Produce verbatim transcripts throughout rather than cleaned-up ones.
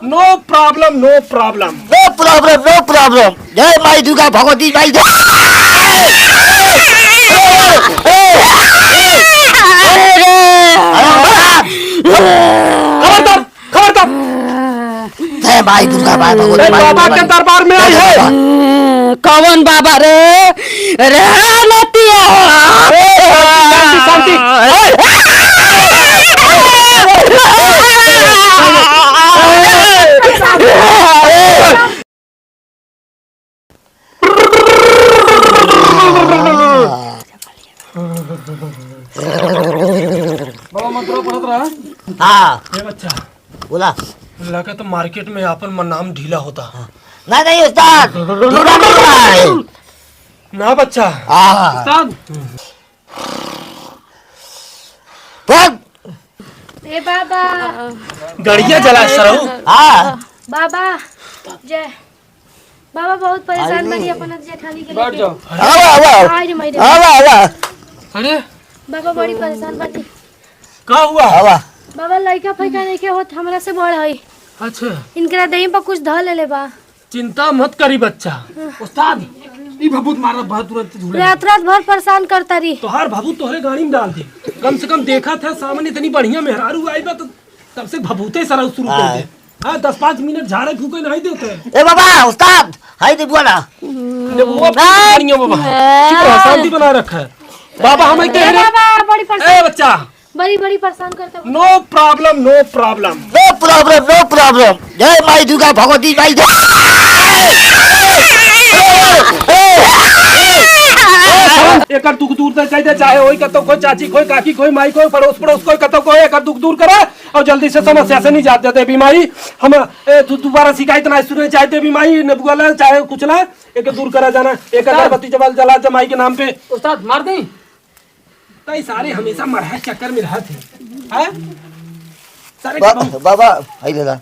No problem, no problem। No problem, no problem। जय माई दुर्गा भगवती माई जय। अरे बाप। खबरदार, खबरदार। जय माई दुर्गा माई भगवती ए माई बाबा दुर्गा। के दरबार में आई है। कौन बाबा रे? रे नतिया। ए, शांति, शांति, शांति। बाबा मंत्र पढ़त रहा। हाँ। ए बच्चा। बोला। लगा तो मार्केट में आपन म-, नाम ढीला होता। हाँ। नहीं, नहीं उस्ताद, ढीला नहीं हुआ है। ना बच्चा। हाँ। उस्ताद। भाग। ए बाबा। गड़िया जला सरऊ। हाँ। बाबा, जय। बाबा बहुत परेशान अरे। बानी अपन जेठानी के बैठ लेके। जाओ। आवा, आवा। आवा, आवा। अरे। बाबा बड़ी परेशान बानी। का हुआ? आवा। बाबा लइका फइका नइखे होत, हमरा से बड़ हई। अच्छा। इनकरा देही पर कुछ धऽ लेले बा। चिंता मत करी बच्चा। उस्ताद, ई भभूत मारा बहुत तुरंत झूले। रात रात भर परेशान करता रही। तोहार भभूत तोहरे गाड़ी में डाल दे। कम से कम देखा था सामने इतनी बढ़िया मेहरारू आई बा तो तब से भभूते सराउ शुरू कर दे। हाँ। हाँ, दस पाँच मिनट झाड़े फूके नहीं देते। ए बाबा, उस्ताद, हाय दे बुआ ना। दे बुआ, बढ़िया बाबा। चुप रह, शांति बना रखा है। बाबा, हम ए कह रहे बाबा, बड़ी परेशान। ए बच्चा। बड़ी, बड़ी परेशान करता बा। No problem, no problem। No problem, no problem। जय माई दुर्गा भगवती माई जय। एकर दुख दूर कर दे, चाहे ओई कतो कोई चाची, कोई काकी, कोई माई, कोई पड़ोस, पड़ोस, कोई कतो कोई एकर दुख दूर करा। और जल्दी से समस्या से निजात दे देवी माई। हम, ए, दु-, दोबारा शिकायत ना सुने चाहे देवी माई, न बुआला चाहे कुछ ना, एके दूर करा जाना। एक उस्ताद। अगरबत्ती जवाल जला दे माई के नाम पे। उस्ताद, मार देई? तई सारे हमेशा मरहा चक्कर में रहत है। हैं? सारे बा-, कब हम बाबा, हाय दादा।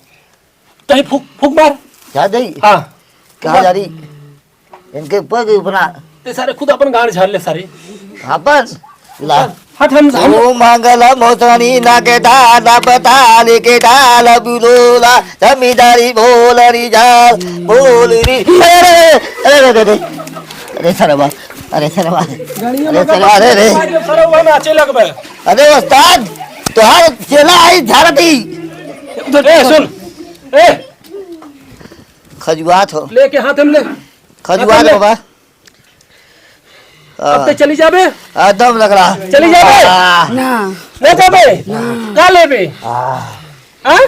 कहीं फूक, फूक मार। क्या देई? हाँ। कहाँ जा रही? इनके ऊपर के अपना। ते सारे खुद अपन गांड झाड़ ले सारे। अपन? ला। हट हम, हम ओ मंगल मोसनी ना के दाल, बताल के दाल, बुलोला, जमींदारी बोलरी जाल, बोलरी। अरे, अरे, अरे, अरे, अरे, अरे, सरवा, अरे, सरवा, अरे, सरवा, अरे, अरे। सरवा नाचे लगबे। अरे, उस्ताद, तोहार चेला आई झाड़ती। उधर, ए, सुन, ए। खजुआत हो। लेके हाथ हम ले। खजुआत ले। बाबा। अब ते चली जाबे? आ, दम लग रहा। चली जाबे? आ। ना। ना जाबे? ना। का लेबे? आ। हाँ?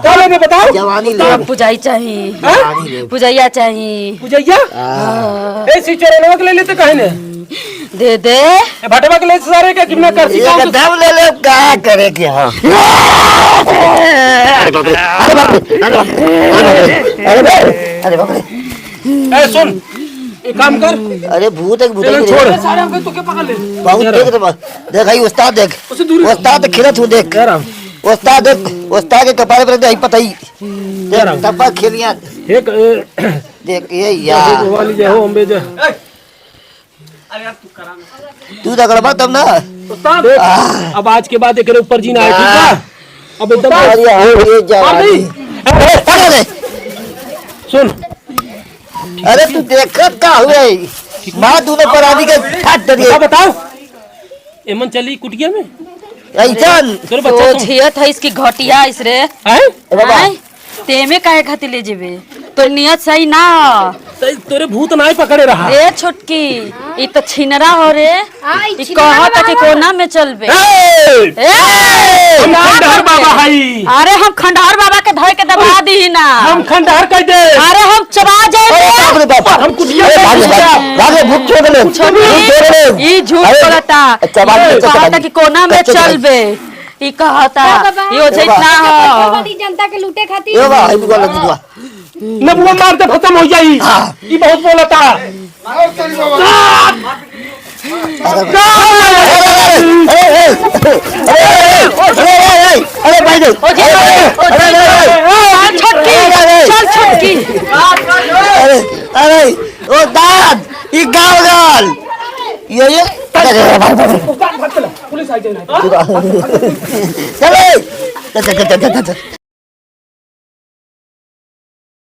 का लेबे बताओ? जवानी लेबे। पुजाई चाही। हाँ? जवानी लेबे। पुजैया चाही। पुजैया? हाँ। ए, सिचोरनवा के ले लेते काहे ने? दे दे। ए, भटवा के ले सारे के कितना करती काम तो एकदम ले ले, का करे के हाँ। अरे बाप रे, अरे बाप रे, अरे बाप रे, अरे बाप रे। ए, सुन, एक काम कर। अरे भूत एक भूत चलो, एक छोड़। रे। सारे हमको तो के पकड़ ले। बहुत देख रे बा-, देख आई उस्ताद देख। उसे दूर उस्ताद खेलत हूँ देख। जय राम। उस्ताद देख, उस्ताद के कपारे पर देख, पता ही। जय राम। तब खेलिया। एक, ए, देख, ये या। जय हो भवानी, जय हो अम्बे, जय। तू तो गड़बड़ तब ना। उस्ताद, आह। अब आज के बाद एकरे ऊपर जी ना आए, ठीक बा? अब एकदम अरे, हाँ, ये जा मार रही। दे। अरे, अरे। सुन। अरे, तू देखत का हुए? मार दूनो पर आदि के फाट डरिए। बताओ, बताओ। एमन चली कुटिया में? ऐसन। तोरे बच्चा तो तो झियत है इसकी घटिया इस रे। हैं? ए बाबा। हैं? तेमे काहे खातिर ले जेबे? तोर नियत सही ना हो। तै-, तोरे भूत नाय पकड़े रहा। रे छोटकी, ई तो छिनरा हो रे। हाँ, ई ई छिनरा कहत बा कि हमार। कोना में चलबे। ए! ए! हम का खंडहर बात बाबा है? हई। अरे हम खंडहर बाबा के धोए के दबा दी ना। हम खंडहर कह दे। अरे हम चबा जाए अरे रे। बाप रे बाप। हम कुटिया ए, में भाग, घुस भाग, जा। भाग, भूत छोड़ दे। छोटकी, भूत छोड़ दे। ई झूठ अरे, बोलता। चबा ई दे, चबा कहता दे। कि कोना में कच्चे चबा दे। चलबे। ई कहता, बाबा, ई ओझे बाबा। ना हो। जनता के लूटे खातिर। ए बा, ई बुआ लगी बुआ। नबुआ मार दे, खत्म हो जाई। हाँ। ई बहुत बोलता। मार तेरी बाबा। अरे, अरे, अरे, अरे, अरे, अरे, अरे, भाई रे। ओझे, अरे, ओझे, अरे, अरे, अरे। चल छोटकी, अरे, अरे। चल छोटकी। अरे, अरे, ओ दाद, ई गाँव गाल। ये, ये। अरे, अरे, भाई, भाई, भाई। पुलिस आ जाए। चले। चल, चल, चल, चल, चल।